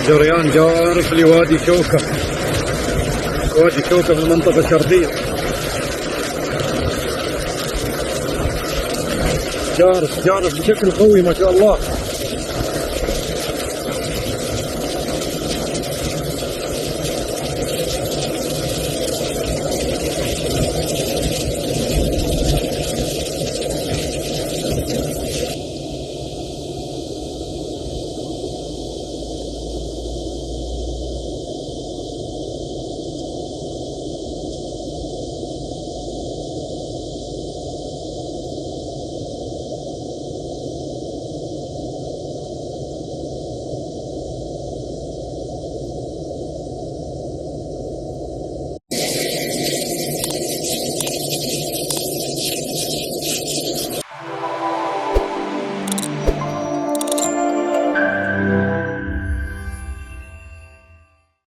جريان جارف لوادي شوكة، وادي شوكة في المنطقة الشرقية. جارف جارف بشكل قوي ما شاء الله.